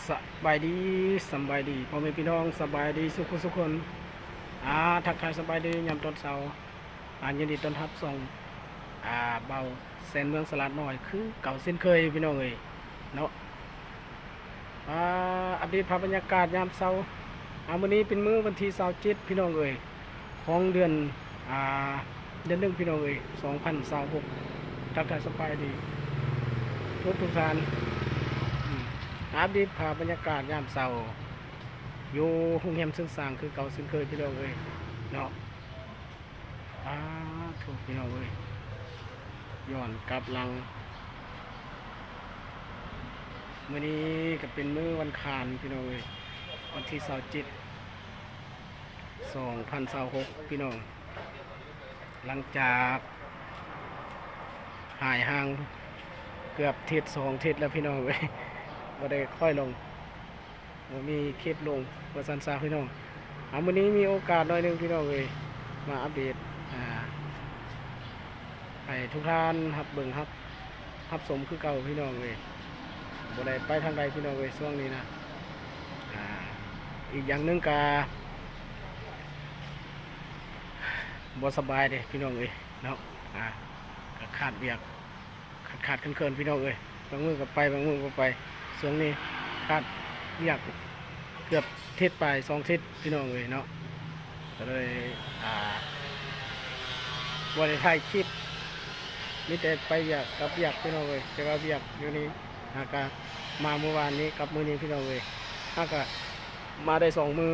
ສະບາຍດີ ສຳບາຍດີພໍ່ແມ່ພີ່ນ້ອງ ສະບາຍດີສູ່ຜູ້ສູ່ຄົນ. ອາ ທັກທາຍສະບາຍດີຍາມຕອນເຊົ້າ. ອາ ຍິນດີຕ້ອນຮັບຊ່ອງ ອາ ບ່າວແສນເມືອງສະຫຼາດນ້ອຍ ຄືເກົ່າເຊັ່ນເຄີຍພີ່ນ້ອງເອີຍເນາະ. ອາ ອັບເດດພາບບັນຍາກາດຍາມເຊົ້າ. ອາ ມື້ນີ້ເປັນມື້ວັນທີຊາວເຈັດ ພີ່ນ້ອງເອີຍ ຂອງເດືອນ ອາ ເດືອນໜຶ່ງ ພີ່ນ້ອງເອີຍ ສອງພັນຊາວຫົກ. ທັກທາຍສະບາຍດີທຸກໆທ່ານ. ອາ ອັບເດດພາບບັນຍາກາດຍາມເຊົ້າ ຢູ່ໂຮງແຮມເຊີງສາງຄືເກົ່າເຊັ່ນເຄີຍ ພີ່ນ້ອງເອີຍເນາະ. ອາ ໂທ້ ພີ່ນ້ອງເອີຍ ຍ້ອນກັບຫຼັງ. ມື້ນີ້ກໍເປັນມື້ວັນຄານ ພີ່ນ້ອງເອີຍ ວັນທີຊາວເຈັດ ສອງພັນຊາວຫົກ ພີ່ນ້ອງ. ຫຼັງຈາກຫາຍຫ່າງເກືອບທິດສອງທິດແລ້ວ ພີ່ນ້ອງເອີຍ ບໍ່ໄດ້ຄ່ອຍລົງ ບໍ່ມີຄລິບລົງວ່າຊັ້ນຊະ ພີ່ນ້ອງ. ອາ ມື້ນີ້ມີໂອກາດໜ້ອຍໜຶ່ງ ພີ່ນ້ອງເອີຍ ມາອັບເດດ ອາ ໃຫ້ທຸກທ່ານຮັບເບິ່ງ ຮັບ ຮັບຊົມຄືເກົ່າ ພີ່ນ້ອງເອີຍ. ບໍ່ໄດ້ໄປທາງໃດ ພີ່ນ້ອງເອີຍ ຊ່ວງນີ້ນະ. ອາ ອີກຢ່າງໜຶ່ງກະບໍ່ສະບາຍເດ້ ພີ່ນ້ອງເອີຍເນາະ. ອາ ກະຂາດວຽກ ຂາດໆເຂີນໆ ພີ່ນ້ອງເອີຍ ບາງມື້ກໍໄປ ບາງມື້ບໍ່ໄປ. ຊ່ວງນີ້ຂາດວຽກເກືອບທິດປາຍ ສອງທິດ ພີ່ນ້ອງເອີຍເນາະ. ກໍເລີຍ ອາ ບໍ່ໄດ້ຖ່າຍຄລິບ ມີແຕ່ໄປວຽກກັບວຽກ ພີ່ນ້ອງເອີຍ. ແຕ່ວ່າວຽກຢູ່ນີ້ ຫາກະມາມື້ວານນີ້ກັບມື້ນີ້ ພີ່ນ້ອງເອີຍ ຫາກະມາໄດ້ສອງມື້.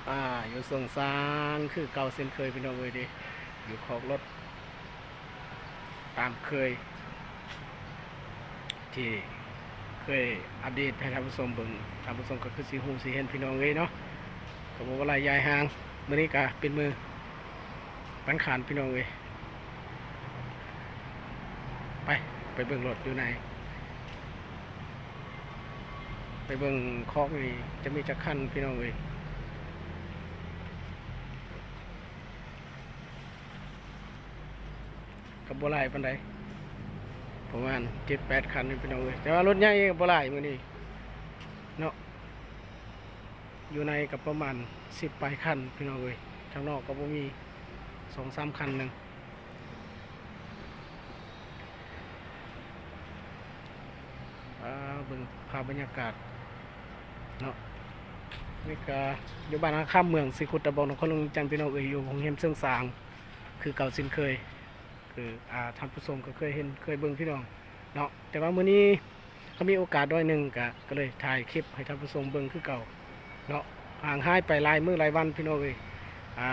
ອາ ຢູ່ເຊິ່ງສາງຄືເກົ່າເຊັ່ນເຄີຍ ພີ່ນ້ອງເອີຍເດ້ ຢູ່ຄອກລົດ ຕາມເຄີຍ ທີ່ເຄີຍອັບເດດໃຫ້ທ່ານຜູ້ຊົມເບິ່ງ. ທ່ານຜູ້ຊົມກໍຄືຊິຮູ້ຊິເຫັນ ພີ່ນ້ອງເອີຍເນາະ. ກໍບໍ່ວ່າຫຼາຍຢາຍຫ່າງ ມື້ນີ້ກໍເປັນມື້ວັນຄານ ພີ່ນ້ອງເອີຍ. ໄປ ໄປເບິ່ງລົດຢູ່ໃນ ໄປເບິ່ງຄອກນີ້ຈະມີຈັກຄັນ ພີ່ນ້ອງເອີຍ. ກໍບໍ່ຫຼາຍປານໃດ ປະມານເຈັດແປດຄັນນີ້ ພີ່ນ້ອງເອີຍ. ແຕ່ວ່າລົດໃຫຍ່ກໍບໍ່ຫຼາຍມື້ນີ້ເນາະ. ຢູ່ໃນກໍປະມານສິບປາຍຄັນ ພີ່ນ້ອງເອີຍ. ທາງນອກກໍບໍ່ມີ ສອງສາມຄັນໜຶ່ງ. ອາ ເບິ່ງພາບບັນຍາກາດເນາະ. ນີ້ກະຢູ່ບ້ານນາຄຳ ເມືອງສີຄຸດຕະບອງ ນະຄອນຫຼວງວຽງຈັນ ພີ່ນ້ອງເອີຍ. ຢູ່ໂຮງແຮມເຊີງສາງຄືເກົ່າເຊັ່ນເຄີຍ ຄື ອາ ທ່ານຜູ້ຊົມກໍເຄີຍເຫັນເຄີຍເບິ່ງ ພີ່ນ້ອງເນາະ. ແຕ່ວ່າມື້ນີ້ ກໍມີໂອກາດໜ້ອຍໜຶ່ງ ກະ ກະເລີຍຖ່າຍຄລິບໃຫ້ທ່ານຜູ້ຊົມເບິ່ງຄືເກົ່າເນາະ. ຫ່າງຫາຍໄປຫຼາຍມື້ຫຼາຍວັນ ພີ່ນ້ອງເອີຍ ອາ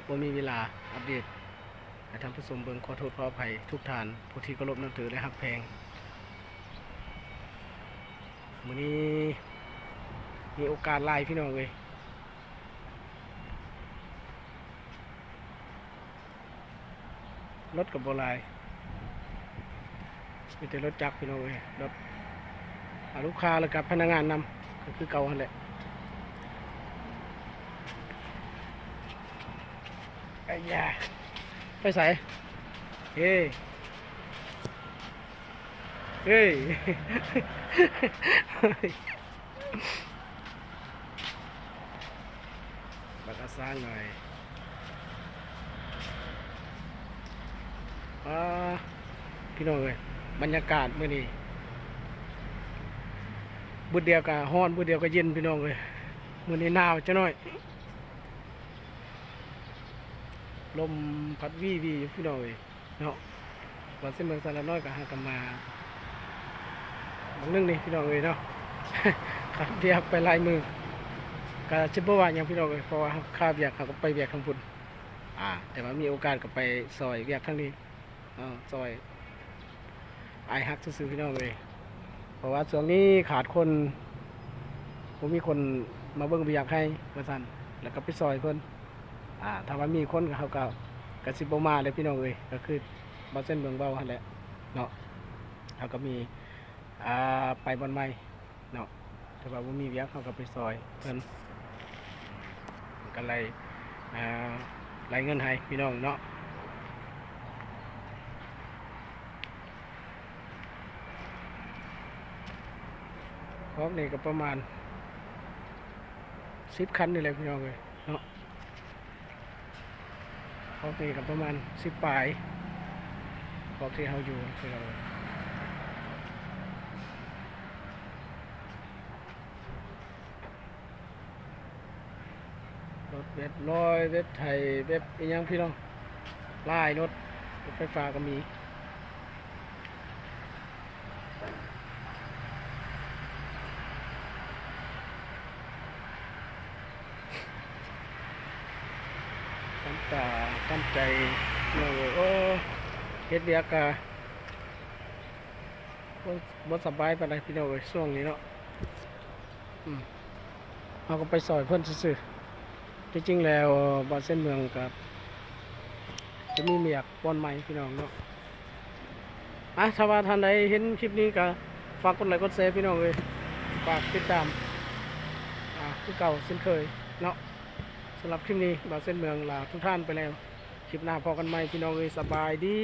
ບໍ່ມີເວລາອັບເດດໃຫ້ທ່ານຜູ້ຊົມເບິ່ງ. ຂໍໂທດຂໍອະໄພທຸກທ່ານ ຜູ້ທີ່ເຄົາລົບນັບຖື ແລະ ຮັກແພງ. ມື້ນີ້ມີໂອກາດຫຼາຍ ພີ່ນ້ອງເອີຍ. ລົດກໍບໍ່ຫຼາຍ ມີແຕ່ລົດຈັກ ພີ່ນ້ອງເອີຍ. ລົດ ອາ ລູກຄ້າ ແລ້ວກໍພະນັກງານນຳ ກໍຄືເກົ່າຫັ້ນແຫຼະ. ໄອ້ຢາ ໄປໃສ? ເອີ ເອີຍ ບັກອາຊ້າງໜ້ອຍ. ອາ ພີ່ນ້ອງເອີຍ ບັນຍາກາດມື້ນີ້ ບຶດດຽວກະຮ້ອນ ບຶດດຽວກະເຢັນ ພີ່ນ້ອງເອີຍ. ມື້ນີ້ໜາວຈັກໜ້ອຍ ລົມພັດວີໆຢູ່ ພີ່ນ້ອງເອີຍ. ເນາະ ວ່າຊິເມືອງສາລະນ້ອຍກໍຫາກັນມາບາງໜຶ່ງນີ້ ພີ່ນ້ອງເອີຍເນາະ. ຄັນວຽກໄປຫຼາຍມື້ ກໍຊິບໍ່ວ່າຫຍັງ ພີ່ນ້ອງເອີຍ ເພາະວ່າເຮົາຄາວຽກ ເຮົາກໍໄປວຽກທາງພຸ້ນ. ອາ ແຕ່ວ່າມີໂອກາດກໍໄປຊ່ອຍວຽກທາງນີ້ເນາະ ຊ່ອຍອ້າຍຮັກຊື່ໆ ພີ່ນ້ອງເອີຍ. ເພາະວ່າຊ່ວງນີ້ຂາດຄົນ ບໍ່ມີຄົນມາເບິ່ງວຽກໃຫ້ວ່າຊັ້ນ ແລ້ວກໍໄປຊ່ອຍເພິ່ນ. ອາ ຖ້າວ່າມີຄົນ ເຮົາກໍ ກໍຊິບໍ່ມາເລີຍ ພີ່ນ້ອງເອີຍ. ກໍຄືບ່າວເຊັ່ນເມືອງເວົ້າຫັ້ນແຫຼະເນາະ ເຮົາກໍມີ ອາ ໄປບ່ອນໃໝ່ເນາະ. ຖ້າວ່າບໍ່ມີວຽກ ເຮົາກໍໄປຊ່ອຍເພິ່ນ ມັນກໍໄລ່ ອາ ໄລ່ເງິນໃຫ້ ພີ່ນ້ອງເນາະ. ເ ຄອກນີ້ກໍປະມານສິບຄັນນີ້ແຫຼະພີ່ນ້ອງເອີຍເນາະ. ຄອກນີ້ກໍປະມານສິບປາຍ ຄອກທີ່ເຮົາຢູ່ພີ່ນ້ອງເອີຍ. ລົດແບບລອຍ ແບບໄຖ ແບບອີ່ຫຍັງພີ່ນ້ອງ ຫຼາຍລົດ ລົດໄຟຟ້າກໍມີ. ຕາມຕາຕາມໃຈ ໂອ້ ເຮັດວຽກກະບໍ່ ບໍ່ສະບາຍປານໃດພີ່ນ້ອງເອີຍ ຊ່ວງນີ້ເນາະ. ອືມ ເຮົາກໍໄປຊ່ອຍເພິ່ນຊື່ໆ. ທີ່ຈິງແລ້ວບ່າວເຊນເມືອງກໍຈະມີວຽກບ່ອນໃໝ່ພີ່ນ້ອງເນາະ. ອ່ະ ຖ້າວ່າທ່ານໃດເຫັນຄລິບນີ້ກໍຝາກກົດໄລກົດແຊພີ່ນ້ອງເອີຍ ຝາກຕິດຕາມ ອ່າ ຄືເກົ່າເຊັ່ນເຄີຍເນາະ. ສຳລັບຄລິບນີ້ບ່າວເຊນເມືອງລາທຸກທ່ານໄປແລ້ວ ຄລິບໜ້າພໍ້ກັນໃໝ່ພີ່ນ້ອງເອີຍ ສະບາຍດີ.